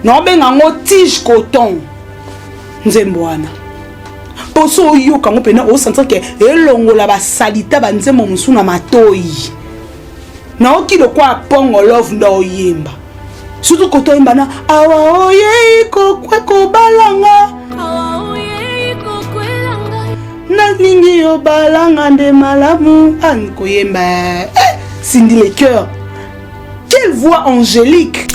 Naobenga yango tige coton nzembo wana mpo so oyoka yango mpena osentir ke elongola basalita banzembo mosusu na matoi. Naoki lokwa Pongo Love nde oyemba, surtout koto oyemba na awa oyei kokwe kobalanga, nalingi yo balanga nde malamu an koyemba. Eh, Cindy Le Cœur, quelle voix angélique!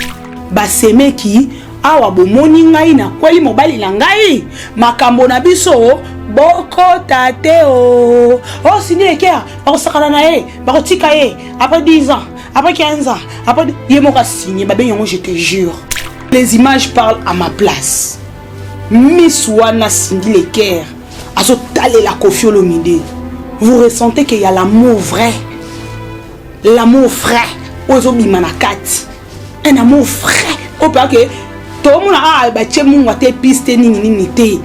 Basemeki awa bomoni ngai nakweli mobali na ngai, makambo na biso bokota te. O o Cindy Le Cœur bakosakana na ye, bakotika ye après 10 ans, après 15 ans, après ye moko asigne babengi yango. Je te jure, les images parlent à ma place. Miss wana Cindy Le Cœur azotalela Koffi Olomide, vous ressentez qu'il y a l'amour vrai, l'amour vrai oyo ezobima na kati, un amour vrai oyo mpe ake tomona awa batie mungwa te, piste nini nini te.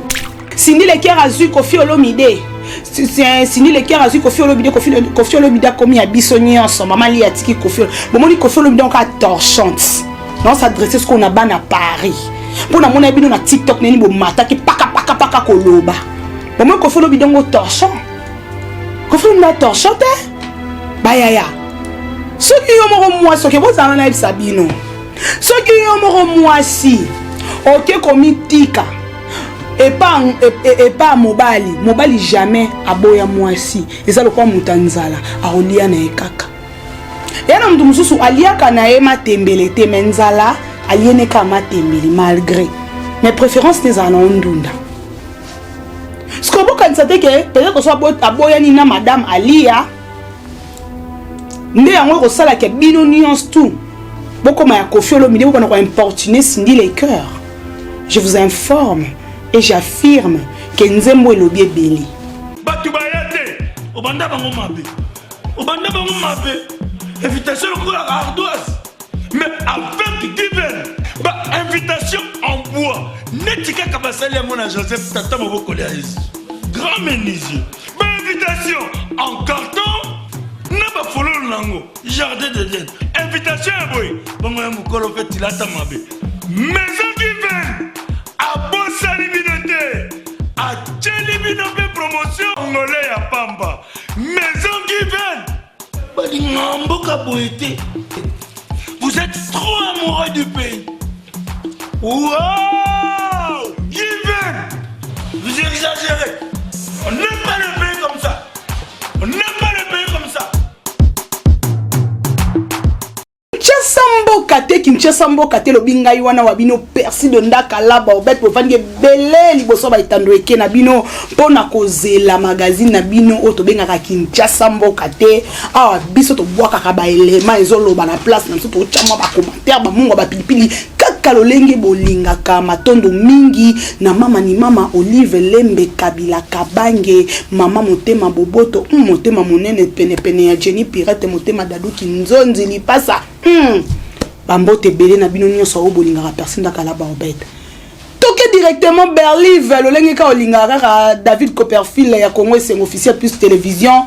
Cindy Le Cœur azwi Koffi Olomide, Cindy Le Cœur azwi Koffi Olomide, Koffi Olomide akomi ya biso nyonso. Mama li atiki Koffi, bomoni Koffi Olomide onka torchante non s'adresse sikoyo na bana Paris mpo namona bino na TikTok neni bomataki pakapakapaka koloba. Bomoni Koffi Olomide ngo torchon, Koffi Olomide torchon te. Bayaya, soki yo moko mwasi oke bozala, nayebisa bino, soki yo moko mwasi oke komitika epa epa mobali, mobali jamais aboya mwasi. Eza lokola moto ya nzala akolia na ye kaka ya na moto mosusu aliaka na ye matembele te, me nzala aliene kaka matembele malgré, mais préférence ne ezala na yo ndunda. Sikoyo bokanisa te ke peut-être so aboyani na madame Alia nde yango ekosalaka bino nyonso tout bokoma ya Koffi Olomide, bokona koimportuner Cindy Le Cœur. Je vous informe et j'affirme ke nzembo elobi ebele. Bato baya te, obanda bango mabe, obanda bango mabe, invitation lokola ardoise, mais avec Given, ba invitation en bois neti kaka basali yango na Joseph tata mobokoli ya Yesu, grand menuisier, ba invitation en carton na bafololo nango jardin d'Eden, invitation ya boye bongo ya mokolo mpe tilata mabe. Maison Given abosani bino te, atieli bino mpe promotion ngole ya pamba. Maison Given balinga mboka boye te. Vous êtes trop amoureux du pays. Wow, Given, vous exagérez. On n'aime pas le pays comme ça, on n'aime pas le pays comme ça. Kinshasa mboka te, Kinshasa mboka te. Elobi ngai wana wa bino Persi de Ndakala Baobet. Bovandi ebele liboso ya baetando eke na bino mpo na kozela magazine na bino oyo tobengaka Kinshasa mboka te. Awa biso tobwakaka baelema ezoloba na place na biso, totya mwa bacommentaire, bamungo, bapilipili, kaka lolenge bolingaka. Matondo mingi na mama ni mama Olive Lembe Kabila Kabange, mama motema boboto, motema monene penepene ya Jenny Pirate, motema daduki nzonzi lipasa. Bambote ebele na bino nyonso oyo bolingaka Persi Ndakala Baobet. Toke directement Berlive lolenge kaka olingaka kaka David Copperfield ya Congo Esengo Officiel Plus Télévision.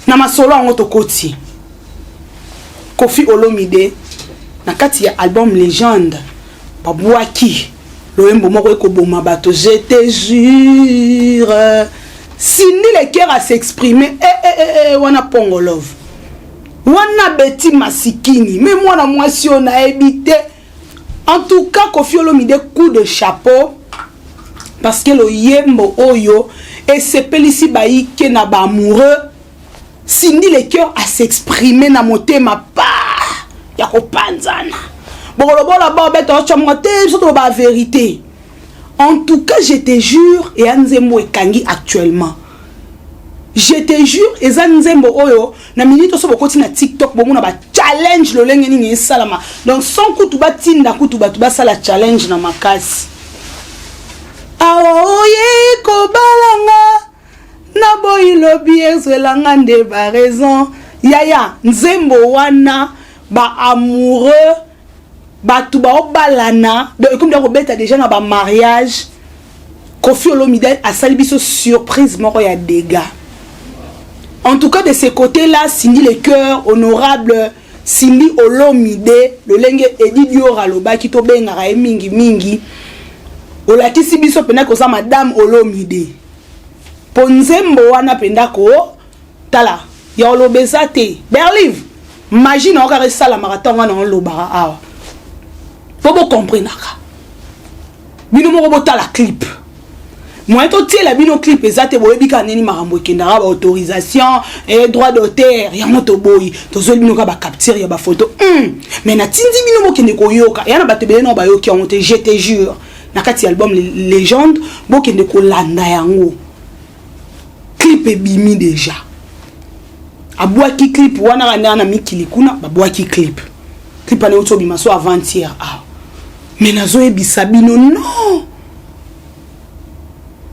Na masolo yango tokoti Koffi Olomide na kati ya album Légende, babwaki loyembo moko ekoboma bato, Je te jure. Cindy Le Cœur a s'exprimer, eh, eh, eh, eh, wana Pongo Love wana beti masikini me mwana mwasi oyo nayebi te. En tout cas, Koffi Olomide, coup de chapeau, parce que loyembo oyo esepelisi bayike na baamoureux. Cindy Le Cœur a s'exprimer na motema pa ya kopanzana. Bokolobola babeta otya moko te, biso toloba vérité. En tout cas, je te jure, eya nzembo ekangi actuellement. Je te jure, eza nzembo oyo na minute oso bokoti na TikTok, bomona bachallenge lolenge nini esalama. Donc sans kutu batinda kutu bato basala challenge na makasi. Awa oyei kobalanga, naboyi lobi ezwelanga nde baraison. Yaya, nzembo wana baamoureux, bato baobalana, donc ekomi da kobeta déjà na bamariage. Koffi Olomide asali biso surprise moko ya dégâts. En tout cas, de ce côté là, Cindy Le Cœur, honorable. Cindy Olomide, lolenge Edi Dior alobaki, tobengaka ye mingi mingi, olakisi biso mpenza koza madame Olomide, mpo nzembo wana mpenza ko tala ya oloba eza te. Berlive magie na yo kaka esalamaka ntango wana olobaka awa, mpo bokomprenaka bino moko. Botala clip, moyen totiela bino clip eza te. Boyebi kaka nini makambo ekendaka, baautorisation e droit d'auteur, yango toboyi. Tozweli bino kaka bacapture ya bafoto, Mais natindi bino bokende koyoka ya na bato ebele nao bayoki yango te. Je te jure, na kati ya album Légende, bokende kolanda yango. Clip ebimi déjà, abwaki clip wana kaka ndenge na mikili kuna babwaki clip. Clip wana euti obima so avant-hier awa. Mais nazoyebisa bino, non,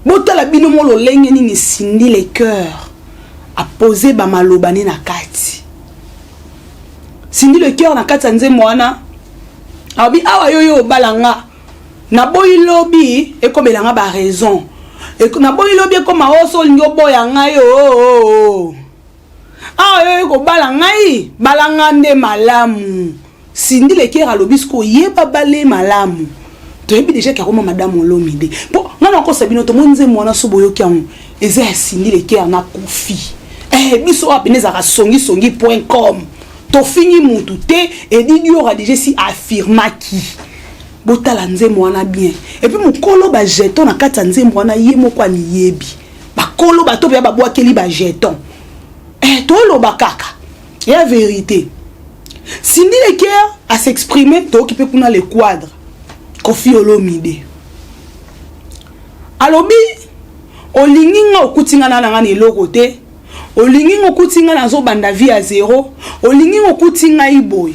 botala bino mo lolenge nini Cindy Le Cœur apose bamaloba ne na kati. Cindy Le Cœur na kati ya nzembo wana alobi awa: yo yo obala nga, naboyi lobi ekobelanga baraison, naboyi lobi ekoma oso olingi oboya ngai. O awa yo kobala ngai, bala nga nde malamu. Cindy Le Cœur alobi siko oyeba bale malamu. Toyebi déjà ke akoma madame Olomide, mpo nga nakosa bino, tomoni nzembo wana so boyoki yango, eza ya Cindy Le Cœur na Kofi. Biso awa pene ezalaka songisongi.com, tofingi mutu te. Edi Diora déjà si affirmaki. Botala nzembo wana bien. Et puis mokolo bajeton na kati ya nzembo wana, ye moko amiyebi, bakolo bato mpe babwakeli bajeton. Toloba kaka ya vérité. Cindy Le Cœur as'exprime, toyoki mpe kuna le quadre Kofi Olomide alobi: olingi nga, okuti nga na nga na eloko te, olingi nga, okuti nga nazobanda vie ya zéro, olingi nga, okuti ngai boye,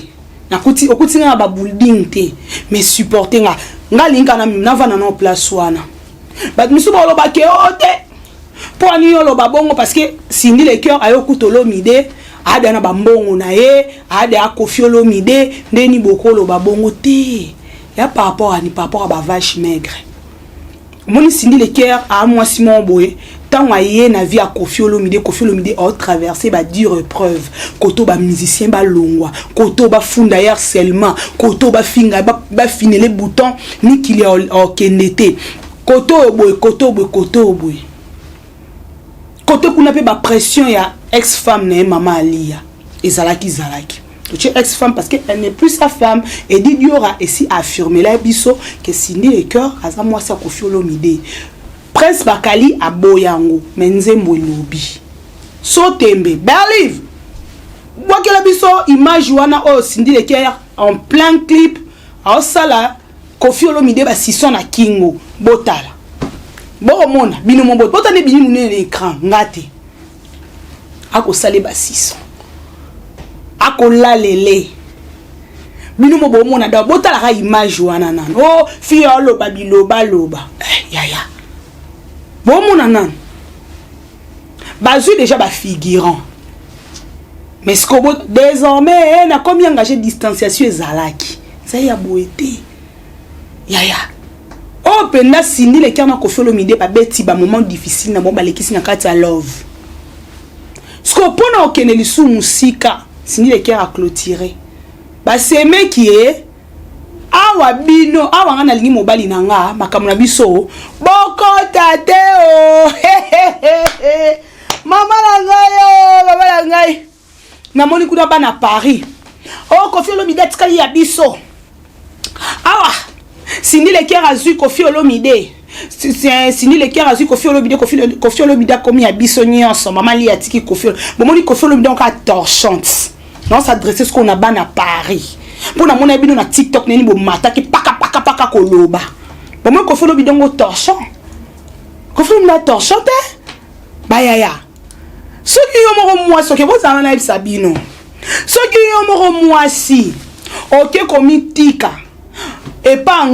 nakuti okuti nga na babuilding te, mais supporte nga. Nga alingi kaka navanda na place wana. Bato misusu balobake o te, mpo ani oloba bongo? Parce que Cindy Le Cœur ayokuta Olomide aada na bambongo na ye, aada akofi Olomide. Ndeni bokoloba bongo te ya par rapport ani, par rapport à bavache maigre. Omoni, Cindy Le Cœur aa mwasi moko boye, ntango aye na vie ya Kofi Olomide, Kofi Olomide aotraverse badure épreuve, koto bamusicien balongwa, koto bafunda ye harcèlement, koto bafinga, bafinele bouton, mikili akende te, koto oyo boye, koto oyo boye, koto oyo boye, kote kuna mpe bapression ya ex femme na ye, mama Alia. Ezalaki ezalaki totie ex femme parce que elle n'est plus sa femme. Edi Diora esi affirmela biso ke Cindy Le Cœur aza mwasi ya Kofi Olomide. Prince Bakali aboya yango, mais nzembo elobi so tembe. Berlive, bwakela biso image wana oyo Cindy Le Cœur en plein clip aosala Kofi Olomide basison na kingo. Botala, bokomona bino mo, botala nde bini monene na écran. Nga te akosala basison, akolalele bino mo, bomona da. Botalaka image wana nano. O oh, fille aloba bilobaloba, yaya, bomona nano bazwi déjà bafigurant. Mais sikoyo désormais nakomi engagé, distanciation ezalaki eza ya boye te, yaya. Oyo mpenza Cindy Le Cœur na Kofi Olomide babeti bamoment difficile na bango, balekisi na kati ya love. Sikoyo mpona okende lisusu mosika, Cindy Le Cœur aclôturé basemeki ye awa. Bino awa, nga nalingi mobali na nga, makambo na biso bokota te. O mama na ngai, o mama na ngai, namoni kuna bana Paris o Kofi Olomide atikali ya biso awa. Cindy Le Cœur azwi Kofi Olomide, Cindy Le Cœur azwi Kofi Olomide, Kofi Olomide akomi ya biso nyonso. Mama li atiki Kofi. Bomoni Kofi Olomide onka torchante non s'adresse sikoyo na bana Paris, mpo namona bino na TikTok neni bomataki pakapakapaka koloba. Bomoni Kofi Olomide ngo torchon, Kofi Olomide torchon te. Bayaya, soki yo moko mwasi oke, bozala nayebisa bino, soki yo moko mwasi oke komitika epa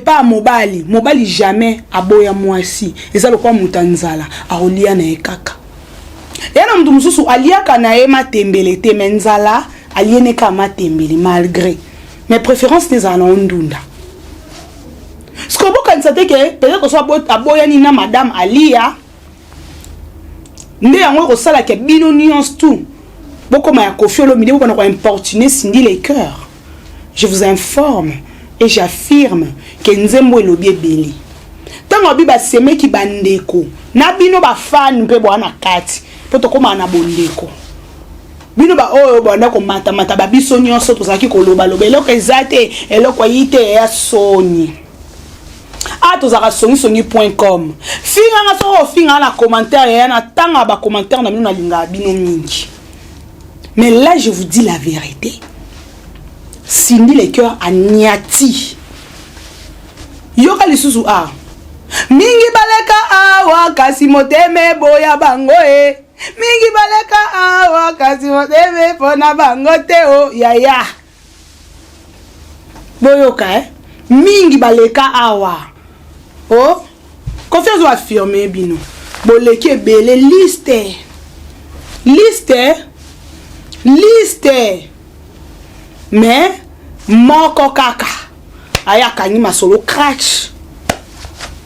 ya mobali, mobali jamais aboya mwasi. Eza lokola moto ya nzala akolia na ye kaka ya na moto mosusu aliaka na ye matembele te, mais nzala aliene kaka matembele malgré, mais préférence te ezala na yo ndunda. Sikoyo bokanisa te ke peut-être so aboyani na madame Alia nde yango ekosalaka bino nyonso tu. Bokoma ya Koffi Olomide, bokona ko importuner Cindy Le Cœur. Je vous informe et j'affirme que nzembo elobi ebele. Ntango abi basemeki bandeko na bino bafani mpe bwa na kati mpo tokomaka na bondeko bino baoyo banda komatamata babiso nyonso tozalaki kolobaloba eloko eza te, eloko eyi te, ya soni. A tozalaka songisongi point com. Finganga soki ofinganga na commentaire yaya, na ntanga bacommentaire na bino, nalingaka bino mingi. Mais là, je vous dis la vérité, Cindy Le Cœur aniati. Yoka lisusu a mingi baleka awa, kasi motema eboya bango e. Mingi baleka awa, kasi motema epona bango te. O yaya, boyoka eh? Mingi baleka awa o Koffi azo affirme bino boleki ebele. Liste, liste, liste, mais moko kaka aya akangi masolo crash.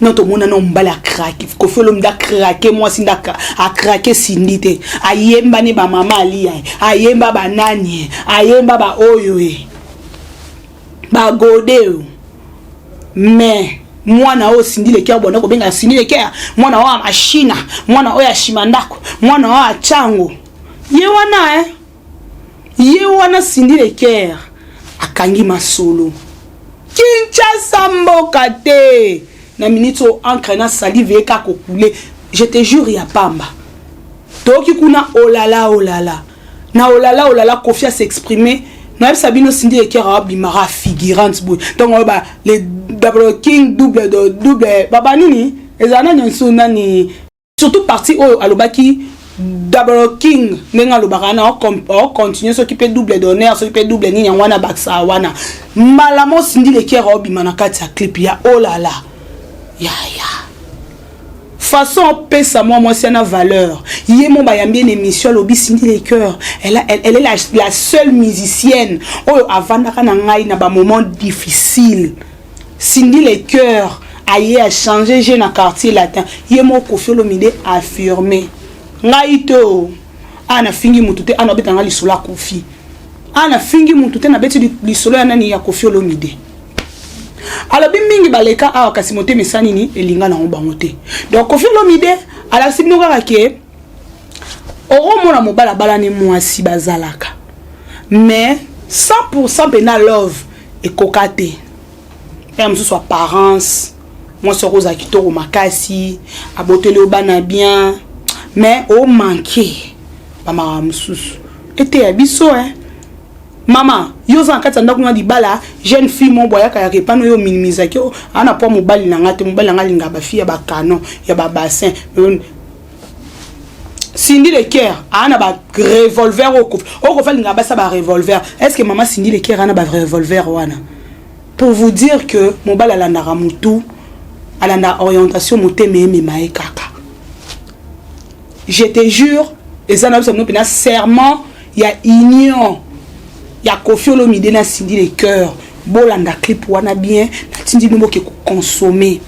No tomona no mobali acraquer, Koffi Olomide acraquer mwasi nde acraquer Cindy te. Ayemba ne bamama alia, ayemba banani, ayemba baoyo e bagode oyo. Mais mwana oyo Cindy Le Cœur, bonda kobenga Cindy Le Cœur mwana oyo ya mashina, mwana oyo ashima ndako, mwana oyo atyango ye wana eh? Ye wana Cindy Le Cœur akangi masolo. Kinshasa mboka te. Na minute oyo, encre na salive ye kaka kokule, je te jure, ya pamba. Toyoki kuna olala olala na olala olala. Koffi as'exprime, nayebisa bino, Cindy Le Cœur abimaka figurante boye. Ntongo oyo ba le double king, double de double baba nini ezala nani nsu nani, surtout partie oyo alobaki double king, ndenge alobaka wana, ocontinue soki mpe double d'honneur, soki mpe double nini, yango wana bakisa wana mbala mo Cindy Le Cœur aobima na kati ya clip ya olala yaya. Façon opesa mwa mwasi ana valeur, ye mo bayambi ye na émission, alobi Cindy Le Cœur, elle est la seule musicienne oyo avandaka na ngai na bamoment difficile. Cindy Le Cœur aye achanger jeu na Quartier Latin. Ye mo Koffi Olomide affirmé ngai te o a nafingi mutu te, ana obetanga lisolo ya Koffi, a nafingi mutu te, nabeti lisolo ya nani? Ya Koffi Olomide. Alobi mingi baleka awa, kasi motema esa nini elinga nango bango te. Donc Koffi Olomide alakisi bino kaka ke okomona mobali abalani, mwasi bazalaka, mais 100 mpena love ekoka te. Ya mosusu apparence, mwasi akozala kitoko makasi, aboteli yo bana bien, mais omanke bamakambo mosusu. Eteya biso eh. Mama, yo oza na kati ya ndako na libala, jeune fille mo boye ayaka yaka epano oyo ominimisaki ana po mobali na nga te, mobali na nga alingaka bafille ya bacanon, ya babassin. Cindy Le Cœur aa na barevolver oyo Koffi alingaka basa barevolver. Est ce que mama Cindy Le Cœur aa na barevolver wana? Pour vous dire que mobali alandaka motu, alandaka orientation, motema emema ye kaka. Je te jure, eza na biso bino mpena serment ya union ya Koffi Olomide na Cindy Le Cœur. Bolanda clip wana bien, natindi bino boke koconsommer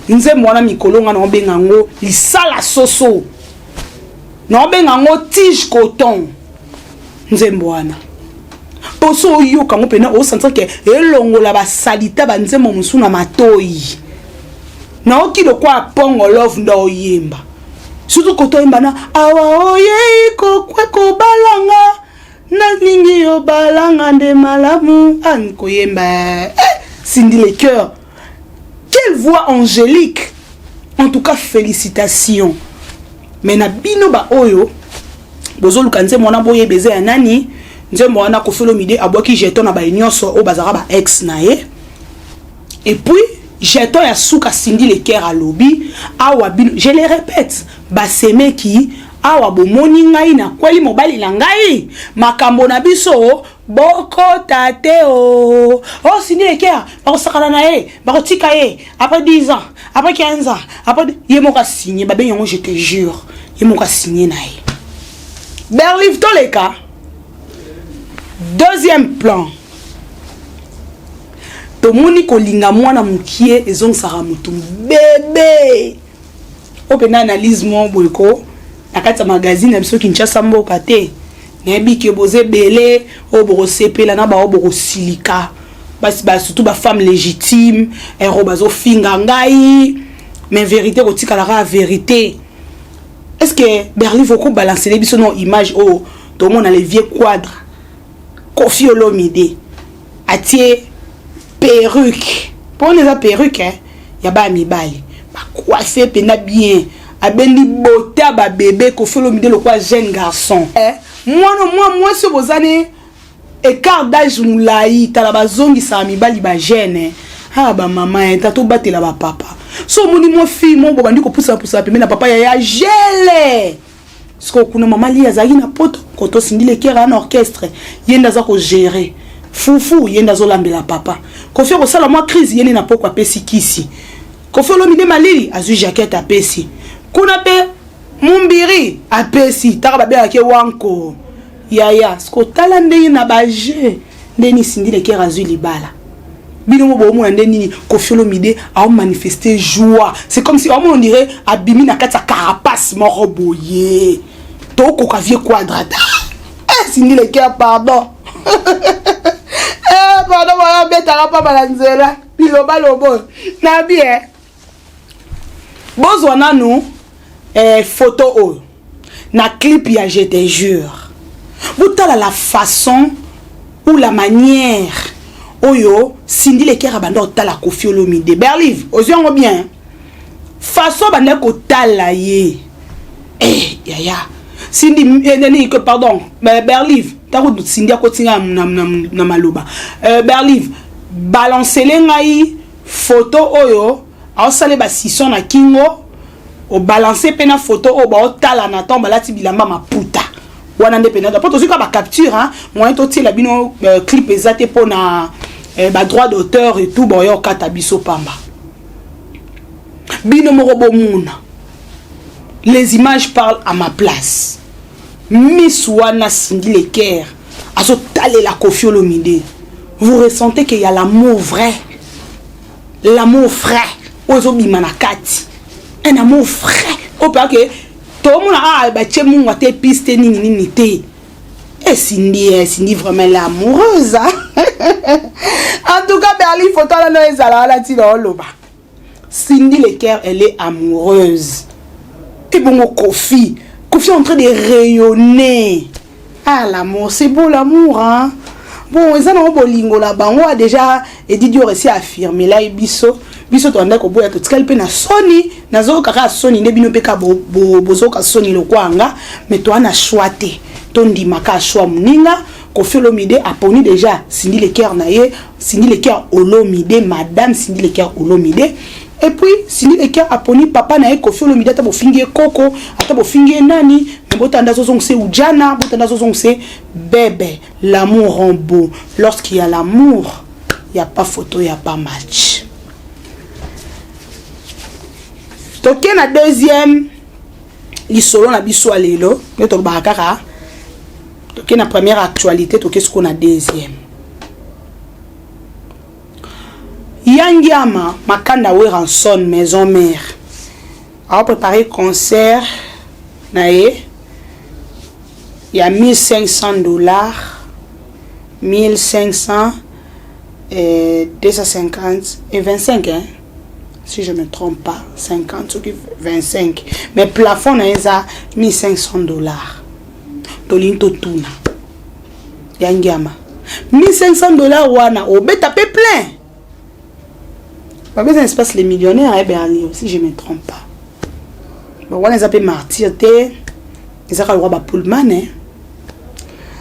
nzembo wana. Mikolo nga naobenga yango lisala soso, naobenga yango tige coton. Nzembo wana, mposo oyoka yango mpena, osentir ke elongola basalita banzembo mosusu na matoi. Naoki lokwa Pongo Love nde oyemba, surtout koto oyemba na awa oyei kokwe kobalanga, nalingi yo balanga nde malamu an koyemba eh, Cindy Le Cœur, quelle voix angélique! En tout cas, félicitations. Mais na bino baoyo bozoluka nzembo wana, boyeba eza ya nani. Nzembo wana, Koffi Olomide abwaki jeton na baye nyonso oyo bazalaka ba ex na ye. Et puis jeton ya suka, Cindy Le Cœur alobi awa bino, je le répète, basemeki awa bomoni ngai nakweli mobali na ngai, makambo na biso bokota te. O o Cindy Le Cœur bakosakana na ye, bakotika ye après 10 ans, après 15 ans, après ye moko asigne, babengi yango. Je te jure, ye moko asigne na ye. Berlive toleka deuxième plan, tomoni kolinga mwana mokie ezongisaka motu bebe. Oyo mpena analyse moko boye ko na kati ya magazine na biso Kinshasa mboka te. Nayebi ke boza ebele oyo bokosepela na baoyo bokosilika, basi ba surtout ba femme légitime ero bazofinga ngai, mais vérité kotikala kaka vérité. Est ce que Berlive okobalancele biso no image oyo tomona le vieux Quadre Koffi Olomide atie perruque, mpona eza perruque eh, ya baya mibali bacoiffe mpenza bien, abendi bota babebe Koffi Olomide lokola jeune garçon, eh, mwana mwa mwasi oyo boza ne écart d'âge molai. Tala, bazongisaka mibali bajeune. Ah, bamama ye tata obatela bapapa. So omoni mwa fille mo bobandi kopusana-pusana pembeni na papa yaya gele. Sikoyo kuna mama li azalaki na poto koto Cindy Le Cœur na orchestre, ye nde aza kogérer fufu, ye nde azolambela papa Koffi. Akosala mwa crise, ye nde na poko apesi kisi Koffi Olomide. Malili azwi jaquette apesi kuna mpe mumbiri apesi taka babengaki wanko yaya. Siko tala ndenge na baje ndeni Cindy Le Cœur azwi libala. Bino mo boomona nde nini Koffi Olomide aomanifeste joie. C'est comme si aomona, on dirait abimi na kati ya carapace moko boye. Tokoka vieux Quadrata, eh, Cindy Le Cœur, pardon, eh, pardon, boya obetaka pamba na nzela bilobalobo na bien. Bozwa nanu eh, photo oyo na clip ya Je te jure. Botala la façon ou la manière oyo Cindy Le Cœur abanda kotala Koffi Olomide. Berlive, ozwi yango bien, façon abanda kotala ye, eh, yaya Cindy, eh, nani, pardon, Berlive, ntango Cindy akotinga na maloba, Berlive, balancele ngai photo oyo aosala basison na kingo. Obalance mpe na photo oyo baotala na ntango balati bilamba maputa wana nde mpenza mpo tozwi kaka bacapture moyen totiela bino clip eza te mpona badroit d'auteur et tout. Boya okata biso pamba. Bino moko bomona, les images parlent à ma place. Miss wana Cindy Le Cœur azotalela Koffi Olomide, vous ressentez qu'il y a l'amour vrai, l'amour vrai oyo ezobima na kati, un amour vrai oyo mpe ake tomona ah, batie mungu ate piste nini nini te. Cindy, Cindy vraiment, elle est amoureuse, hein? En tout cas, Berlin, photo wana no ezala wana ntina oloba Cindy Le Cœur, elle est amoureuse. Ebongo Koffi, Koffi est en train de rayonner. Ah, l'amour, c'est beau, l'amour, hein. Bon, eza nango bolingo na bango déjà. Edidi oyo esi affirme lai biso, biso toanda koboya, totikali mpe na soni. Nazoyoka kaka soni nde bino mpe ka bozoyoka soni lokwanga, mais toa na choix te, tondima ka choix moninga. Koffi Olomide aponi déjà Cindy Le Cœur na ye, Cindy Le Cœur Olomide, madame Cindy Le Cœur Olomide. Et puis Cindy Le Cœur aponi papa na ye Koffi Olomide. Ata bofingi ye koko, ata bofingi ye nani, me botanda azozongisa ujana, botanda azozongisa bebe. L'amour rend beau. Lorsqu'il y a l'amour, il y a pas photo, il y a pas match. Toke na deuxième lisolo na biso ya lelo. Nde tolobaka kaka, toke na première actualité, toke sikoyo na deuxième. Yangiama Makanda Werrason, Maison Mère, aopréparé concert na ye ya 1500 $, 1500 et 250 et 25, hein? Si je me trompe pas, 50 soki 25, mais plafond na ye eza 1500 $. Tolingi totuna ya ngiama, 1500 $ wana obeta mpe plein babeza espace Les Millionnaires ya Berlin, si je me trompe pas. Bon, wana eza mpe Martyr te, ezaka lokwa bapullman, eh?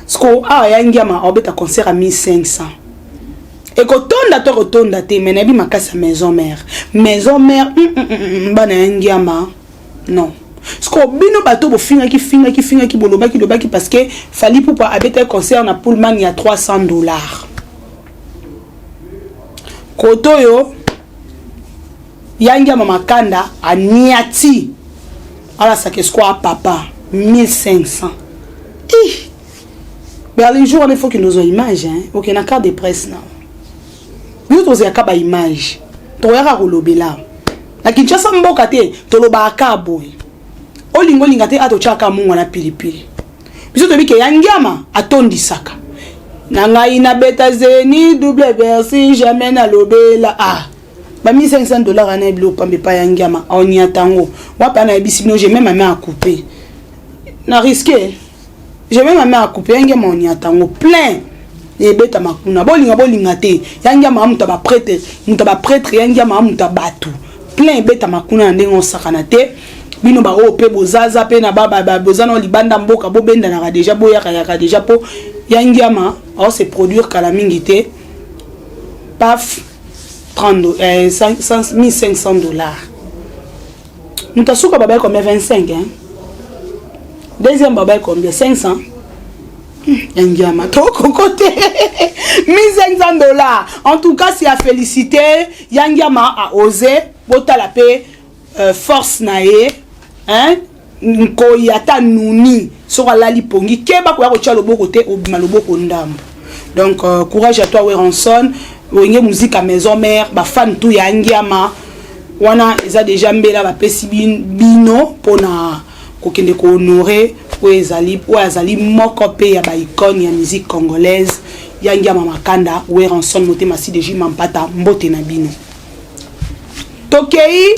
Siko awa ya ngiama aobeta concert ya 1500, ekotonda to ekotonda te? Mais nayebi makasi ya Maison Mère, Maison Mère, bana ya ngiama non. Siko bino bato bofingaki, fingaki, fingaki, bolobaki, lobaki parce que Fally Ipupa abetaki concert na Pullman ya 300 $. Koto oyo yangiama Makanda aniati alasaka espoir papa 1500. Ih, Berlin, jour wana il faut que nozwa image, hein? Ok, na carte de presse na biso tozalaka baimage, tokoyaka kolobela na Kinshasa mboka te. Tolobaka ka boye, olinga olinga te, a totyaka mungwa na pilipili. Biso toyebi ke ya Ngiama atondisaka na ngai nabeta zeni double versi jamais nalobela ah ba 1500 dollars wana ebilo pambe epai ya Ngiama aoniata yango wapi. Anayebisi bino, je mets ma main à couper, na risque, je mets ma main à couper, ya Ngiama oniata yango plein ebetama kuna. Bolinga bolinga te, ya Ngiama moto ya baprêtre, moto ya baprêtre, ya Ngiama moto ya bato plein ebetama kuna na ndenge osakana te. Bino baoyo mpe bozaza mpe na boza na libanda mboka, bobendanaka déjà, boyakayaka déjà, mpo ya Ngiama aose produire kala mingi te. Paf, 30, 1500 dollars. Moto asuka babaye combien? 25, hein? Deuxième babaye combien? 500. Ya Ngiama tokoko te, 1500 dollars. En tout cas, c'est à féliciter. Ya Ngiama a osé. Botala mpe force na ye, hein? Nkoi ata nuni soki alali pongi, keba koya kotia loboko te, obima loboko ndambo. Donc courage à toi Werrason, Wenge Musica Maison Mère, bafan tu ya Ngiama wana eza déjà mbela bapesi bino mpona kokende kohonorer oyo ezali, oyo azali moko mpe ya baicône ya musique congolaise, ya Ngiama Makanda Werrason motema cdg mampata. Mbote na bino. Tokei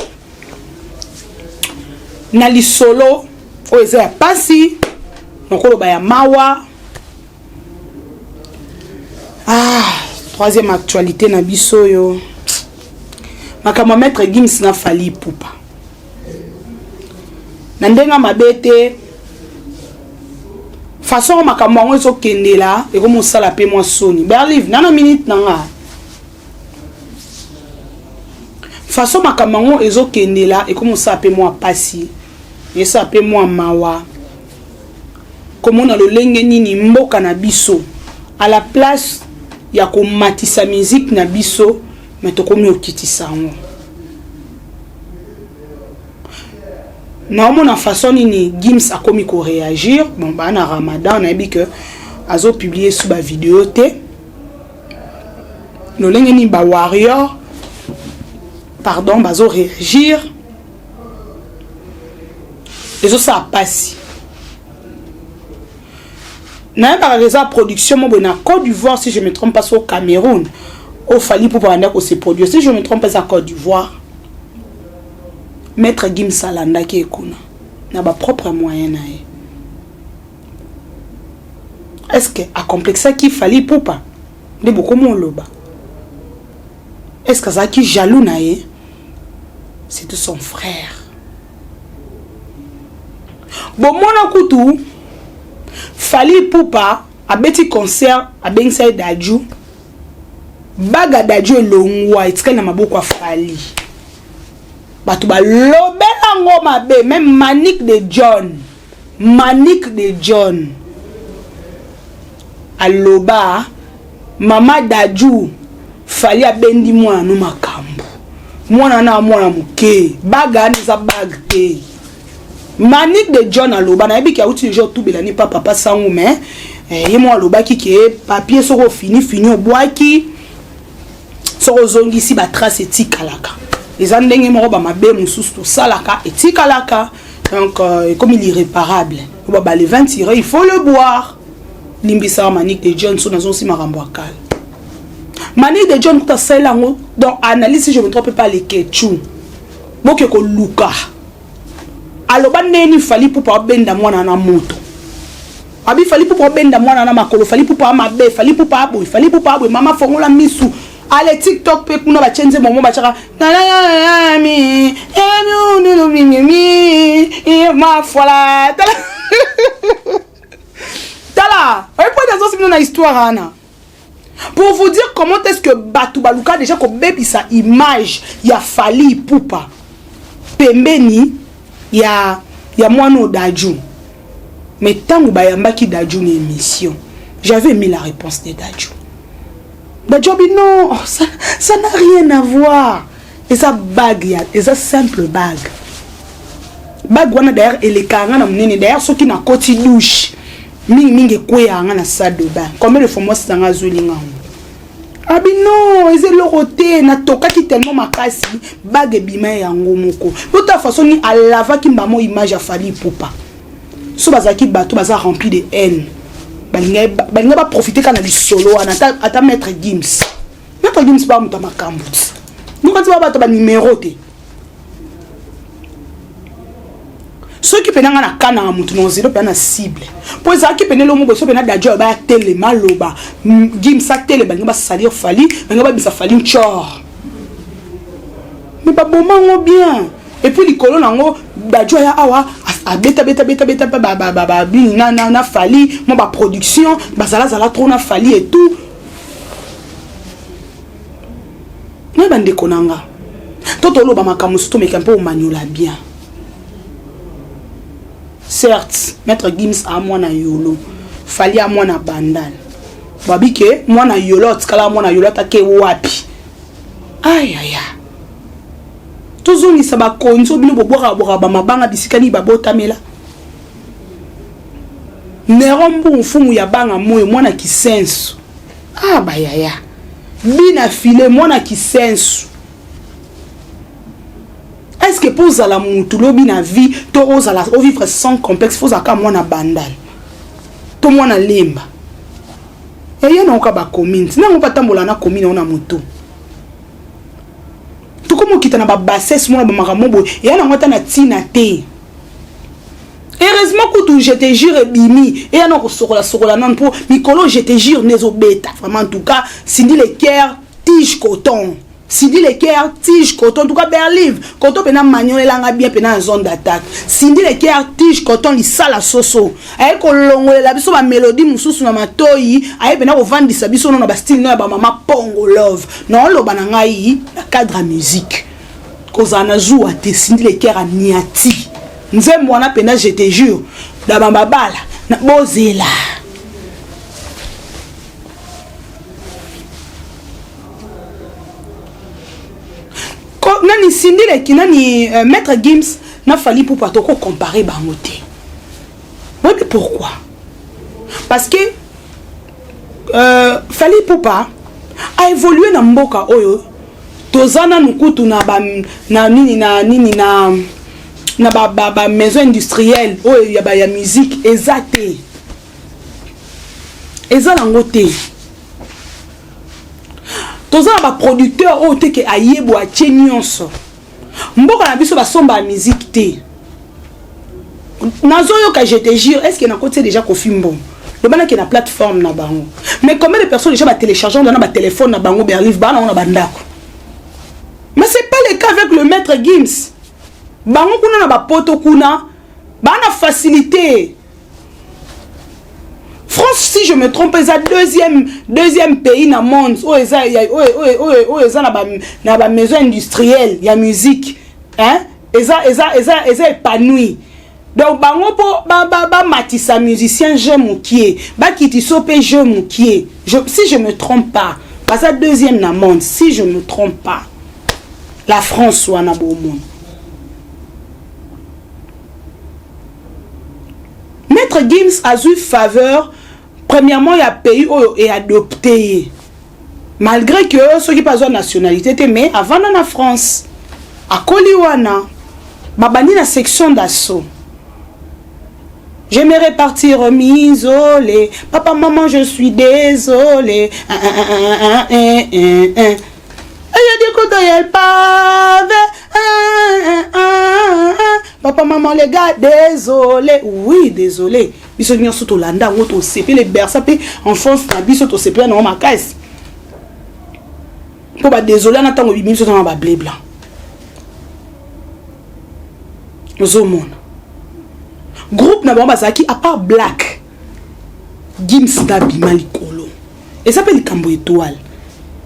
na lisolo oyo eza ya pasi, nakoloba ya mawa. Ah, troisième actualité na biso oyo, makambo ya Maître Gims na Fally Ipupa. Na ndenge mabe te, façon makambo yango ezokendela ekomosala mpe mwa soni. Berlive nana minute na nga, façon makambo yango ezokendela ekomosala mpe mwa pasi, esala mpe mwa mawa komona lolenge nini mboka na biso, à la place ya komatisa musique na biso, me tokomi okitisa yango. Naomona façon nini Gims akomi koréagir. Bon, baa na Ramadan, nayebi ke azopublier su bavideo te. Lolenge nini bawarrior, pardon, bazoréagir, ezosala mpasi. Nayebaka eza production mo boye na Côte d'Ivoire, si je me trompe pas, au Cameroun oyo Fally mpo banda kose produire. Si je me trompe pas, eza Côte d'Ivoire. Maître Gims alandaki ye kuna na bapropre moyen na ye. Est ce que acomplexaki Fally Ipupa nde bokomi oloba? Est ce que azalaki jaloux na ye? C'est tout son frère. Bomona kutu Fally Ipupa abeti concert, abengisa ye Dadju, bague Dadju elongwa, etikali na maboko ya Fally. Bato balobela yango mabe, même Manique de John. Manique de John aloba: "Mama Dadju, Fally abendi mwana no makambo, mwana na mwana moke, bague wana eza bague te." Manique de John aloba, nayebi ke auti deja otubela ni pa papa sango, mais ye mo alobaki ke papier soki ofini fini, obwaki, soki ozongisi, batrace etikalaka. Eza ndenge moko bamabe mosusu tosalaka etikalaka. Donc ekomi l'irréparable. Oba le vin tiré, il faut le boire. Limbisaka Manique de John so nazonsi makambo ya kala. Manique de John kuta asalela yango donc analyse, si je me trompe pas, lekechu boke koluka. Aloba ndeni Fally Ipupa abenda mwana na moto, abi Fally Ipupa obenda mwana na makolo, Fally Ipupa amabe, Fally Ipupa aboye, Fally Ipupa aboye. Mama, fongola misu. Ale TikTok mpe kuna batie nzembo mo batiaka mi mafola. Tala, tala, oyebi nazosi bino na histoire wana pour vous dire comment est-ce que bato baluka déjà kobebisa image ya Fally Ipupa pembeni ya mwana oyo Dadju. Mais ntango bayambaki Dadju na émission, j'avais mis la réponse de Dadju. Dadju abi non, oh, ça n'a rien à voir, eza bague ya, eza simple bague. Bague wana d'ailleurs elekaka nga na monene. D'ailleurs soki nakoti douche mingimingi, ekweyaka nga na salle de bain. Combien de fois mwasi nanga azwelinga yango? Abi non, eza eloko te, natokaki tellement makasi, bague ebima yango moko. Bota façon ni alavaki mbamo image ya Fally Ipupa. So bazalaki bato baza rempli de haine, balinga baprofite kaka na lisolo wana. Ata Maître Gims, Maître Gims ba moto ya makambo ti nokati ba bato banimero te. Soki mpena ngai nakanaka motu na ozelo mpena na cible, mpo ezalaki pene elomo boye. So mpena Dadju ayo baya telema aloba, Gims atele, balingi basalir Fally, balingi babimisa Fally ncor, mais baboma yango bien. Et puis likolo nango, Dadju aya awa, abeta beta beta beta mpe babini na Fally, mwa baproduction bazalazala trop na Fally et tout. Na bandeko na nga, to toloba makambo mosusu, tomeka mpe omaniola bien. Certes, Maître Gims a mwana Yolo, Fally a mwana Bandal. Babi ke mwana Yolo atikala mwana Yolo, atake wapi? Ayaya, tozongisa bakonzi oyo bino bobwaka bwaka bamabanga, bisika nini babotamela? Nero Mbu, mfumu ya banga moyo, mwana Kisensu. Ah, bayaya bina file, mwana Kisensu. Est ce que mpo ozala mutu lobi na vie, to ozala ovivre sans complexe, fo ozala kaka mwana Bandal to mwana Lemba? Eya naoka bacommune ntina yango batambola na commune yango na motu. Tokoma okita na babassesse, mona bamakambo boye eya nango ata na ntina te. Heureusement kutu Je te jure ebimi, eya na kosokola sokola nano, mpo mikolo Je te jure nde ezobeta vraiment. En tout cas, Cindy Le Cœur, tige coton, Cindy Le Cœur, tige coton. En tout cas, Berlive coton mpena maniolelanga bien mpena na zone d'attaque. Cindy Le Cœur, tige coton, lisala soso, aye kolongolela biso bamélodie mosusu na matoi, aye mpena kovandisa biso no na bastyle no ya bamama Pongo Love. Naoloba na ngai na cadre ya musique, kozala na zuwa te. Cindy Le Cœur aniati nzembo wana mpena, Je te jure, na bamabala na bozela. Nani Cindy Leki, nani Maître Gims na Fally Ipupa, tokocompare bango te. Boyebi pourquoi? Parce que Fally Ipupa a évolué na mboka oyo toza nanu kutu na ba na nini na nini na ba, ba, ba maison industrielle oyo ya, ba, ya musique eza te, eza nango te. Toza na baproducteur oyo te ke ayebo atie nyonso. Mboka na biso basomba ya musique te. Nazoyoka Je te jure, est ce que nakoti déjà Kofi mbongo lobanaki na plateforme na bango? Mais combien de personnes déjà batélécharge na batelefone na bango, berlive baa nango na bandako? Mais c'est pas le cas avec le Maître Gims. Bango kuna na bapoto kuna baa na facilité. France, si je me trompe, eza deuxième pays na monde oyo eza na bamaison industrielle ya musique, hein? Eza épanoui. Donc bango mpo bamatisa musicien jeu mokie, bakitisa mpe jeu mokie. Si je me trompe pas, baza deuxième na monde, si je me trompe pas, la France wana bomona. Maître Gims azwi faveur premièrement ya pays oyo eadopte ye, malgré que soki mpe azwa nationalité te, mais avanda na France, akoli wana, babandi na Section d'Assaut. J'aimerais partir m'isoler. Papa, maman, je suis désolé. Un, un, un, un, un. Et du coup, il pavé. Papa, maman, les gars, désolé. Oui, désolé. Biso nyonso tolanda yango, tosepele bersa mpe enfance na biso, tosepela nango makasi, mpo badésolé wana ntango ebimi, biso tona bableu blanc. Ozomona groupe na bango bazalaki à part Black, Gims na bima likolo. Eza mpe likambo étoile,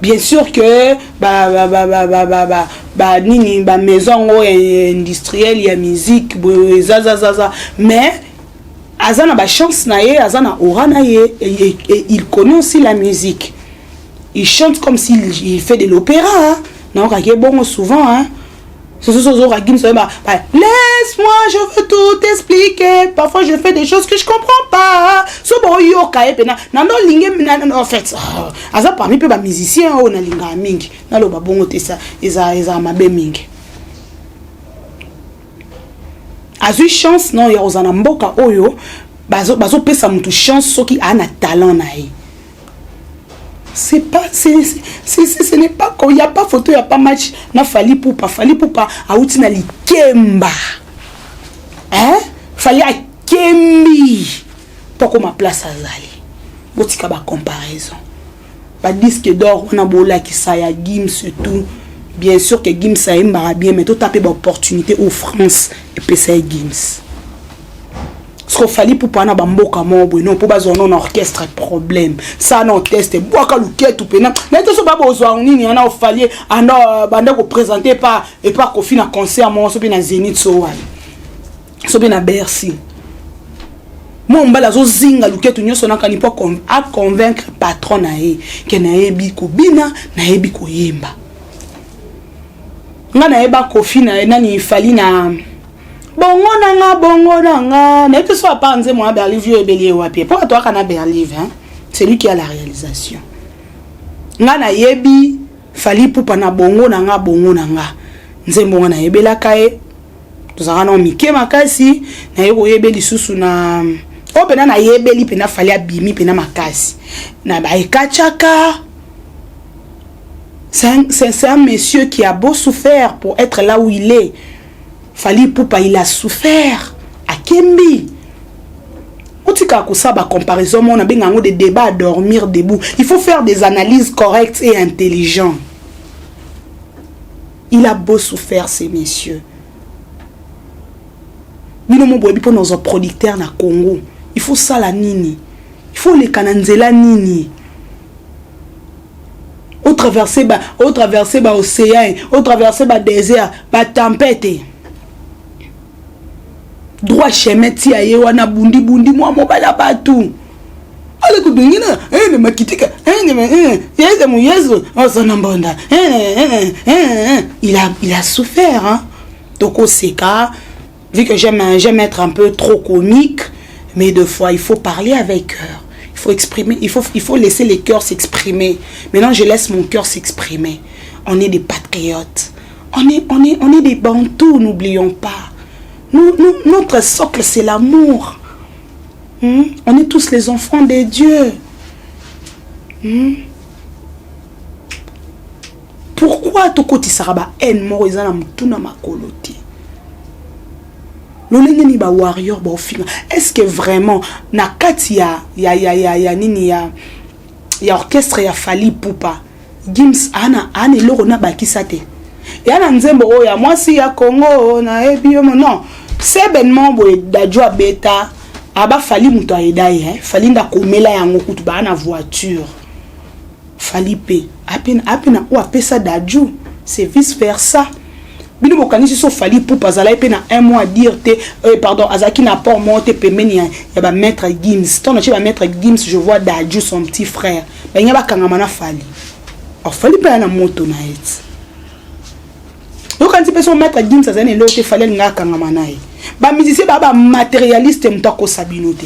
bien sûr que ba ba ba ba ba ba ba ba nini, ba maison yango industrielle ya musique boye ezazazaza, mais aza na bachance na ye, aza na aura na ye et il connaît aussi la musique. Il chante comme s'il il fait de l'opéra, hein. Naokaki ebongo souvent, hein. Soso Gims, laisse-moi, je veux tout expliquer. Parfois je fais des choses que je comprends pas. So boyoka ye pena nando olingi. En fait, aza parmi mpe bamusicien oyo nalingaka mingi. Naloba bongo te, eza mabe mingi. Azwi chance non ya kozala na mboka oyo bazopesa mutu chance soki aa na talent na ye. C'est pas, c'est c'est ce n'est pas, il y a pas photo, il y a pas match na Fally Ipupa. Fally Ipupa auti na likemba, hein. Fally akembi mpo akoma place azali. Botika bacomparaison, badisque d'or wana bolakisa ya Gims, tout. Bien sûr que Gims ayembaka bien, mais tota mpe baopportunité oyo France epesa ye Gims. Soki Fally Ipupa wana bamboka moko boye, non, mpo bazwa no na orchestre problème sa na teste bwaka luketu mpena naye te. So babozwa nini wana oFally anda banda koprésente epa Kofi na concert moko, so mpe na Zénith, so wana, so mpe na Bercy, mwa mobali azozinga luketu nyonso nakani mpo aconvaincre patron na ye ke nayebi kobina, nayebi koyemba. Nga nayeba Kofi na nani, Fally na bongo na nga, bongo na nga nayebi so apa nzembo ya Berlive oyo ebeli ye wapi, mpo bato aka na Berlive, hein? C'est lui qui a la réalisation. Nga nayebi Fally Ipupa na bongo na nga, bongo na nga, nzembo nga nayebelaka ye. Tozalaka na mike makasi, naye koyebe lisusu na oyo mpena nayebeli mpena Fally abimi mpena makasi na baekatiaka. C'est un monsieur qui a beau souffert pour être là où il est. Fally Ipupa, il a souffert. Akembi. Otika kosala bacomparaison moko nabenga yango des débats à dormir debout. Il faut faire des analyses correctes et intelligentes. Il a beau souffert, ces messieurs. Bino mo boyebi, mpo ozwa producteur na Congo, il faut sala nini, il faut oleka na nzela nini, otraverse baocéan, otraverse badésert, batempête, droit chemin ti aye wana bundi-bundi mwa mobali ya bato ale kudungina ene makitika ene yeze mu Yesu osona mbonda. Il a souffert, hein. Tokoseka, vu que j'aime être un peu trop comique, mais deux fois il faut parler avec cœur, il faut exprimer, il faut laisser les cœurs s'exprimer. Maintenant, je laisse mon cœur s'exprimer. On est des patriotes, on est des bantous, n'oublions pas, nous, nous, notre socle, c'est l'amour. On est tous les enfants de Dieu. Pourquoi tokotisaka ba haine moko eza na motu na makolo te? Lolenge nini bawarrior baofinga? Est ce que vraiment na kati ya nini ya orchestre ya Fally Ipupa, Gims ana eloko na bakisa te? Eya na nzembo oyo ya mwasi ya Congo, nayebi yo non sebenement boye. Dadju abeta aba Fally, moto ayeda ye, eh? Fally nde akomela yango kutu baa na voiture. Fally mpe ape na oyo apesa Dadju, c'est vice versa. Bino bokanisi so Fally Ipupa azalaki mpe na un mot à dire te, pardon, azalaki na apport moko te pembeni ya bamaître Gims. Ntango natie bamaître Gims, je vois Dadju, son petit frère, balingi bakangama na Fally. Or Fally mpe aya na moto na ye ti yokanisi mpe so maître Gims azali na eloko te, Fally alingi akangama na ye. Bamusicien baa bamatérialiste, moto akosa bino te.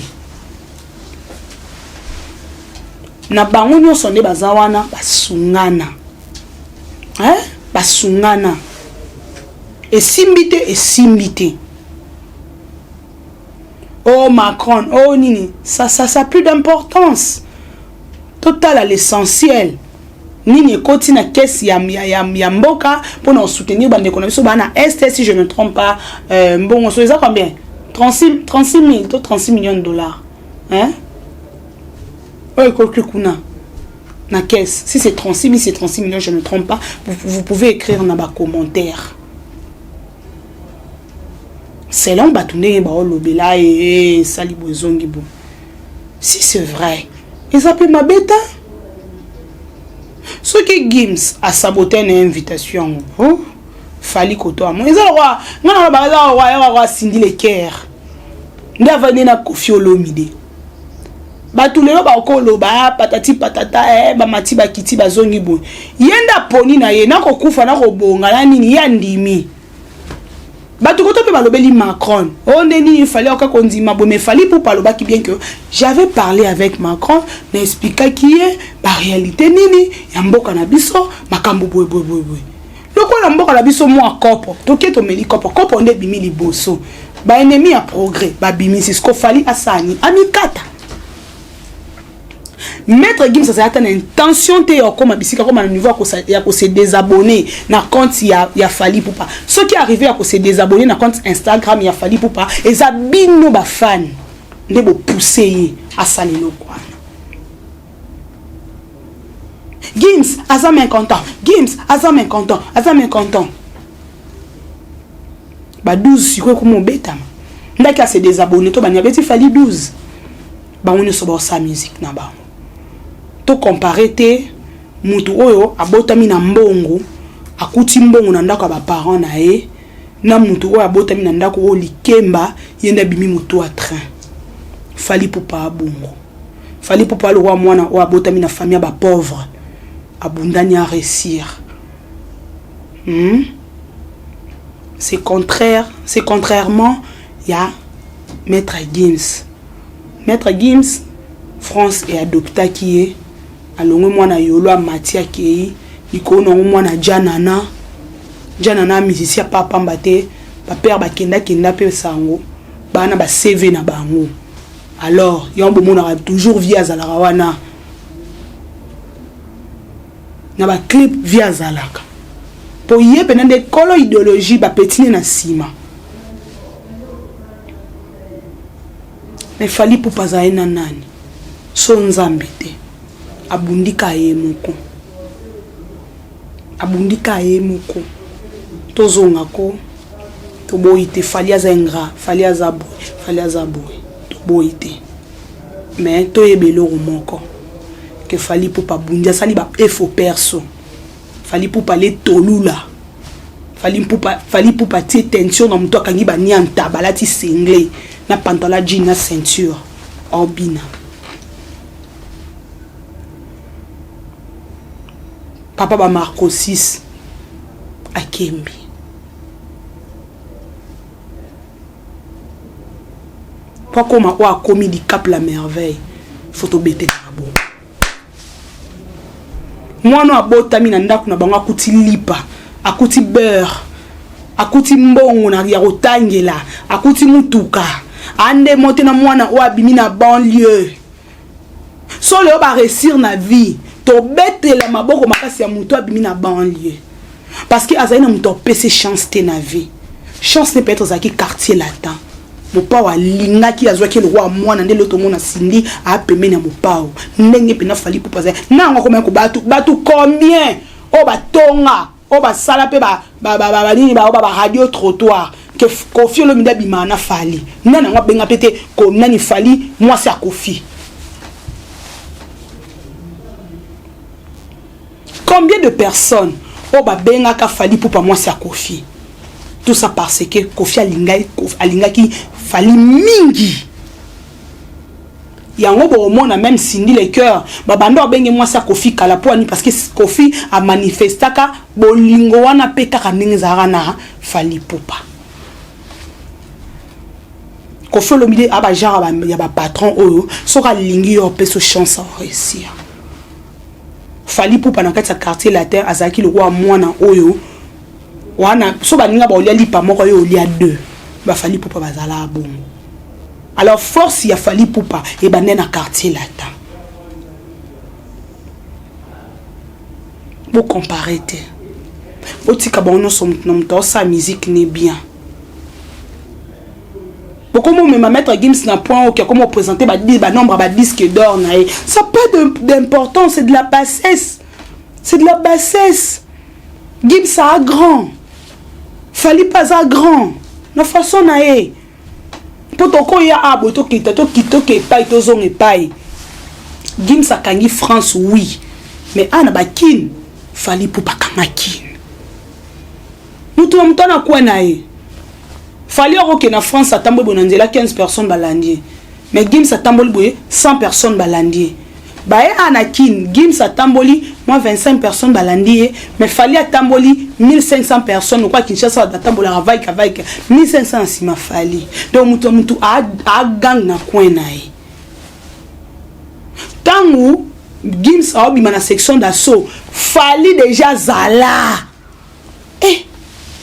Na bango nyonso nde baza wana, basungana, hein? Basungana, esimbi te, esimbi te. Oh Macron, oh nini, ça plus d'importance. Totala l'essentiel, nini ekoti na caisse ya mboka mpona kosoutenir bandeko na biso baa na Est. Si je ne trompe pas, mbongo so eza combien? 36, 36 000 to 36 millions de dollars, hein? Oyo ekoki kuna na caisse. Si c'est 36 000, c'est 36 millions, je ne trompe pas. Vous pouvez écrire na bacommentaire selon bato ndenge baolobela esali bo ezongi bo. Si c'est vrai, eza mpe mabe ta soki Gims asabote na invitation yango. Oh, Fally koto amo eza lokwa nga na lobaka, eza lokwa yakaka asindi le cœur nde avandi na Kofi Olomide. Bato lelo bakoloba patati patata, bamati bakiti bazongi boye. Ye nde aponi na ye nakokufa nakobonga na nini, ye andimi. Bato koto mpe balobeli Macron oyo nde nini, Fally oka kondima boye. Mais Fally Ipupa alobaki bien que j'avais parlé avec Macron, na expliquaki ye baréalité nini ya mboka na biso, makambo boye boye boye boye. Lokola mboka na biso mwa kopo toke tomeli kopo, kopo nde ebimi liboso. Ba ennemis ya progrès babimisi siko Fally asala nini? Amikata. Maître Gims azali ata na intention te ya kokoma bisika akoma na niveau ya ko se désabonner na compte ya Fally Ipupa. Soki arrivé ya ko se désabonner na compte Instagram ya Fally Ipupa, eza bino ba fan nde bo pousser ye asala eloko wana. Gims aza mécontent, Gims aza mécontent, aza mécontent. Ba 12 sikoyo ekoma obetama. Ndaki ase désabonner to bani abeti Fally 12. Bango nyonso baosala musique na bango. To comparer te mutu oyo abotami na mbongo, akuti mbongo na ndako ya ba parents na ye, na mutu oyo abotami na ndako oyo likemba, ye nde abimi mutu ya train. Fally Ipupa abongo. Fally Ipupa alokwa mwana oyo abotami na famille ya ba pauvre, abundani a réussir. C'est contraire, c'est contrairement ya Maître Gims. Maître Gims France e adoptaki ye, alongwe mwana yolo amati akei likolo nango mwana Janana. Janana musicien pa pamba te, ba père bakenda kenda pe sango bana ba CV na bango. Alors yango bomonaka toujours vie azalaka wana na ba clip vie azalaka po ye pena nde kolo idéologie ba petine na nsima. Mais Fally Ipupa azali na nani? So nzambe te, abundika ye moko, abundika ye moko. Tozonga ko toboyi te, Fally aza ingrat, Fally aza boye, Fally aza boye, toboyi te. Mais toyeba eloko moko ke Fally Ipupa abundi, asali ba effort perso. Fally Ipupa le tolula. Fally Ipupa, Fally Ipupa tie tension na moto akangi ba nianta, balati singlet na pantalon jean na ceinture. Obina. Papa ba Marco 6 akembi. Po akoma oyo akomi Dicap la merveille, faut tobetela maboko. Mwana abotami na ndako na bango akuti lipa, akuti beurre, akuti mbongo na ya kotangela, akuti mutuka. Ande mote na mwana oyo abimi na banlieue. So leo ba réussir na vie, tobetela maboko makasi ya mutu abimi na banlieue. Parce que azali na mutu apesi chance te na vie. Chance ne peut être azalaki quartier latin. Mopao alingaki azwaki eloko ya mwana nde loto mona Cindy apembeni ya mopao. Ndenge pena Fally Ipupa azali. Na yango akomaki ko batu, batu combien oyo batonga, oyo basala pe ba, ba, ba, ba, ba, nini, ba, ba, ba radio trottoir que Koffi Olomide abima na Fally. Nani yango abenga pe te ko nani Fally mwasi ya Koffi. Combien de personnes oyo babengaka Fally Ipupa mwasi ya Koffi? Tout ça parce que Koffi alingaki Fally mingi. Yango bomona même Cindy le cœur babanda obenge mwasi ya Koffi kala po ani parce que Koffi a manifestaka bolingo wana pe kaka ndenge ezalaka na Fally Ipupa. Koffi Olomide a ba genre ya ba patron oyo soki alingi yo opesa chance à réussir. Fally Ipupa na kati ya quartier latin azalaki lokola mwana oyo wana so baninga ba olia lipa moko yo olia deux, ba Fally Ipupa bazala bongo. Alors force ya Fally Ipupa ebandai na quartier latin. Bo comparer te. Botika bango nyonso moto na moto aosala musique ne bien. Bokomo mema Maître Gims na point oyo comment présenter ba ba nombre ba disque d'or na ye. Ça pas d'importance, c'est de la bassesse. C'est de la bassesse. Gims a grand. Fally pas a grand. Na façon na ye. Po tokoya a boye tokita tokita toke epai tozonga epai. Gims akangi France oui. Mais ana ba kin Fally Ipupa kanga kin. Mutu na mutu ana kwa na ye. Fally okoke na France atamboli boye na nzela 15 personnes balandi ye. Mais Gims atamboli boye 100 personnes balandi ye. Baye ana kin Gims atamboli moi 25 personnes balandi ye, mais Fally atamboli 1500 personnes okwa Kinshasa atambolaka vaika vaika 1500 na sima Fally. Donc mutu na mutu a gang na coin na ye. Tangu Gims aobima na section d'assaut, Fally déjà zala. Eh,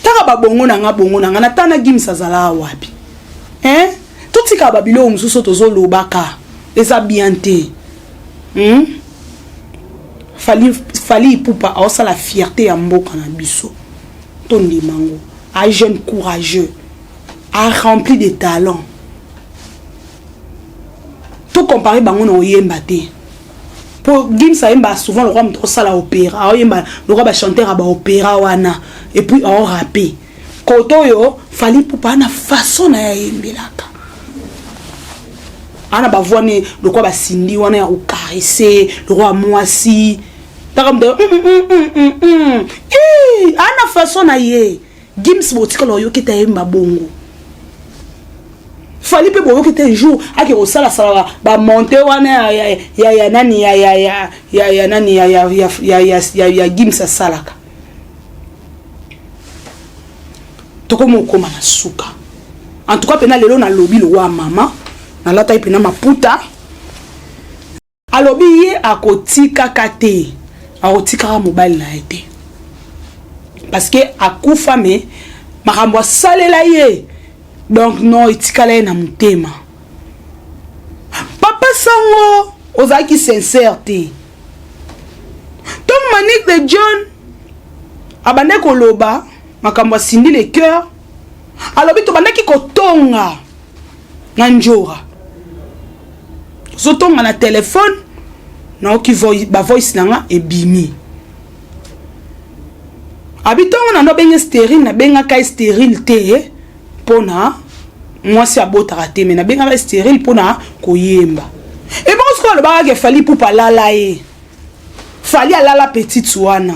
taka ba bongo na nga bongo na nga na tana Gims azala wapi? Hein? Totika ba biloko mosusu tozolobaka eza bien te. Fally, Fally Ipupa aosala fierté ya mboka na biso. Tondima yango. Un jeune courageux, a rempli de talent. To comparer bango na oyemba te. Po Gims ayemba souvent lokola moto osala opéra, aoyemba lokola ba chanteur ya ba opéra wana et puis ao rapper. Koto oyo Fally Ipupa na façon na ye ayembelaka. Ana ba voix ne lokola ba Cindy wana ya ko caresser, lokola mwasi. Taka moto ana façon na ye. Gims botikala oyoki te ayemba bongo. Fally mpe boyoki te jour ake kosalasala bamonte wana ya ya ya nani ya ya ya ya ya nani ya ya ya ya ya ya ya Gims asalaka. Tokomi okoma na suka. En tout cas pena lelo nalobi lowa mama nalataki pena maputa. Alobi ye akotikaka te, akotikaka mobali na ye te parce que akufa, me makambo asalela ye donc non, etikala ye na motema. Papa Sango ozalaki sincère te. Ntongo Manick de John abandaki koloba makambo ya Cindy le cœur, alobi tobandaki kotonga na njora, tozotonga na telefone, naoki ba voice na nga ebimi. Abi ntongo na ndo abenge stérile, nabengaka ye stérile te mpona mwasi abotaka te, me nabengaka ye stérile mpona koyemba. Ebongo sikoyo alobaka ke Fally Ipupa alala ye, Fally alala petite wana.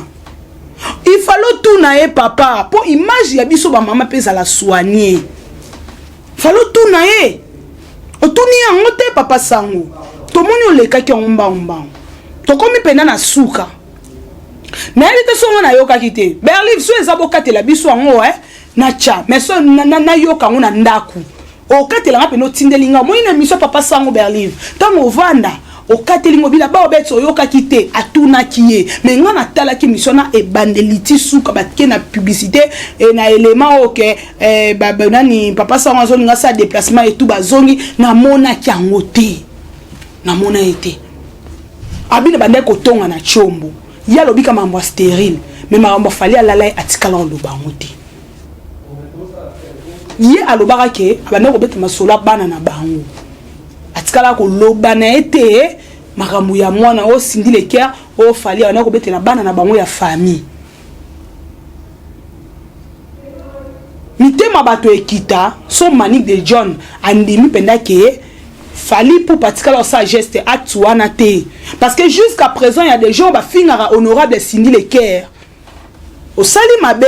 Il fallait otuna ye papa, mpo image ya biso bamama mpe ezala soigne. Fallait otuna ye, otuni yango te. Papa Sango, tomoni olekaki yango mbangu mbangu. Tokomi mpena na suka, nayebi te songo nayokaki te. Berlive so eza bokatela biso yango na tya, mais so nayoka yango na ndako, okatelanga mpena, otindeli nga. Omoni na émission Papa Sango, Berlive, ntango ovanda okateli ngo bila baobeti, oyokaki te, atunaki ye. Me nga natalaki émission na ebandeli ti suka, bake na publicité e na élément oyo ke nani, Papa Sango azolinga sa déplacement etu, bazongi, namonaki yango te, namona ye te. Abina bandaki kotonga na tiombo, ye alobi ka makambo ya stérile, mais makambo afali alala ye, atikala oloba yango te. Ye alobaka ke abandaki kobeta masolo ya bana na bango, atikala koloba na ye te makambo ya mwana oyo Cindy Le Cœur oyo Fally abandaki kobetela bana na bango ya famille. Mitema bato ekita. So Manick de John andimi mpenza ke Fally Ipupa atikala osala geste acte wana te, parce que jusqu'à présent ya des gens bafingaka honorable Cindy Le Cœur. Osali mabe,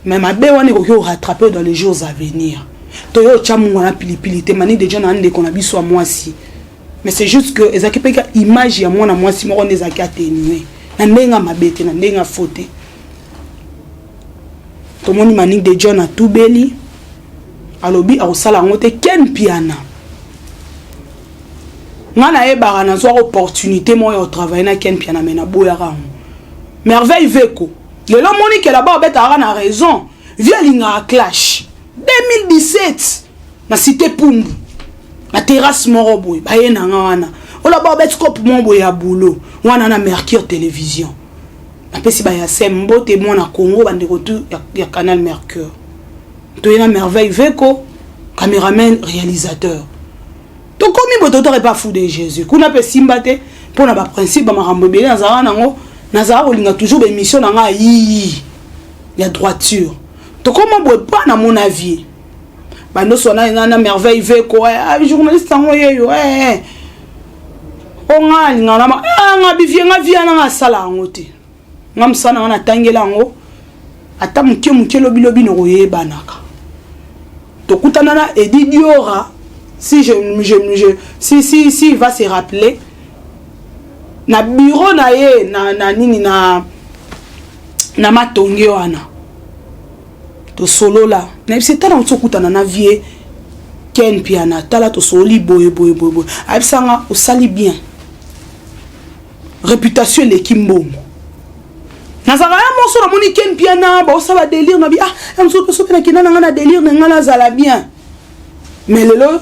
mais mabe wana ekoki korattraper dans les jours à venir. Toyo otya mungu wana pilipili te. Manick de John na ndeko na biso ya mwasi, mais c'est juste que ezalaki mpe image ya mwana mwasi moko nde ezalaki atténué na ndenge ya mabe te, na ndenge ya faux te. Tomoni Manick de John atubeli, alobi akosala yango te. Ken Mpiana, nga nayebaka nazwaka opportunité moko ya kotravailler na Ken Mpiana, me naboyaka yango. Merveille Veko, lelo omoni ke là-bas obetaka na raison. Vie alingaka clash. 2017 na cité Pumbu, na terrasse moko boye, baye na nga wana ola ba obeti cope moko boye ya boulot wana na Mercure Télévision. Napesi bayase mbote, mwana Congo, bandeko tu ya Canal Mercure. Toye na Merveille Veko, caméraman réalisateur. Tokomi boye, totaka epa Fou de Jésus kuna mpe simba te mpo na baprincipe, bamakambo ebele nazalaka nango, nazalaka kolinga toujours baémission na ngai ayiyi ya droiture. Tokoma boye mpa na mon avis, bandoso wana na Merveille Veko, journaliste yango yeyo o nga alingaka na nga bivie nga via nanga asala yango te. Nga mosala nga natangela yango ata moke moke, lobilobi na koyebanaka. Tokutana na Edi Diora, si je, je, je si, si, si il va se rappeler, na bureau na ye na nini na Matonge wana, tosolola. Nayebisi tala oti okutana na vie Ken Piana, tala tosololi boye boye boye boye. Ayebisanga osali bien, réputation eleki mbongo. Nazalaka ya moso, namoni Ken Piana baosala délire na bi, ah, ya mosusu mpe soki nakenda na ngai na délire na ngai, nazala bien. Mais lelo,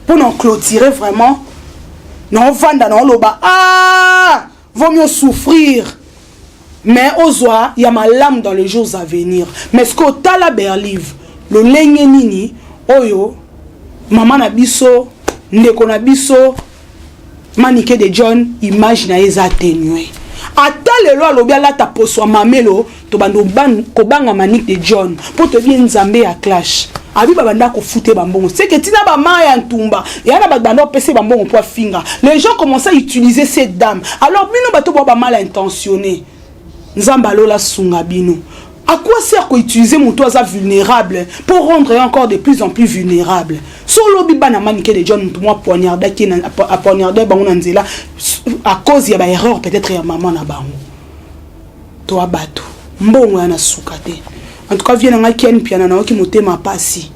mpona clôturer vraiment, naovanda, naoloba: ah, vaut mieux souffrir mais ozwa ya malamu dans les jours à venir. Mais ce que otala berlive, lolenge nini oyo mama na biso, ndeko na biso Manike de John, image na ye eza atténué. Ata lelo alobi alata poso ya mamelo, tobanda kobanga Manike de John mpo toyebi ye Nzambe ya clash. Abi babanda kofuta bambongo seke ntina bama ya ntumba eya na bato banda kopesa bambongo mpo afinga. Les gens commencent à utiliser cette dame. Alors bino bato boa bamal intentionné, Nzambe alola sunga bino. À quoi sert koutiliser moto aza vulnérable pour rendre ye encore de plus en plus vulnérable? So olobi bana Manike de John, moto mwa poignardaki, apoignarde bango na nzela à cause ya baerreur peut-être ya mama na bango to ya bato. Mbongo ya na suka te. En tout cas, vie na ngai Ken Piana, nayoki motema pasi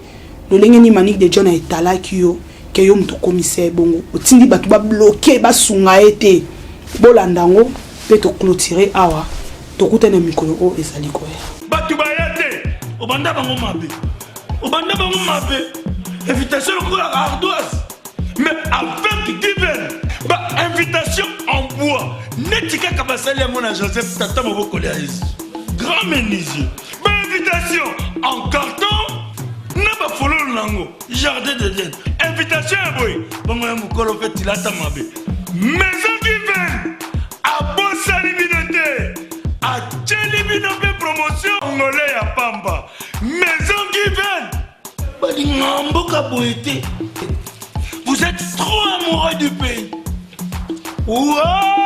lolenge nini Manike de John etalaki yo ke yo moto okomisa ye bongo, otindi bato babloquer, basunga ye te. Bolanda yango mpe toclôturer awa. Tokutani na mikolo oyo ezali koya. Bato baya te, obanda bango mabe, obanda bango mabe. Invitation lokola ardoise, mais avec Given, bainvitation en bois neti kaka basali yango na Joseph, tata mobokoli ya Yesu, grand menuisier. Bainvitation en carton na bafololo nango, jardin d'Eden. Invitation ya boye bongo ya mokolo mpe tilata mabe. Maison Given abosani bino te, atieli bino mpe promotion ngole ya pamba. Maison Given balinga mboka boye te. Vous êtes trop amoureux du pays. Wow!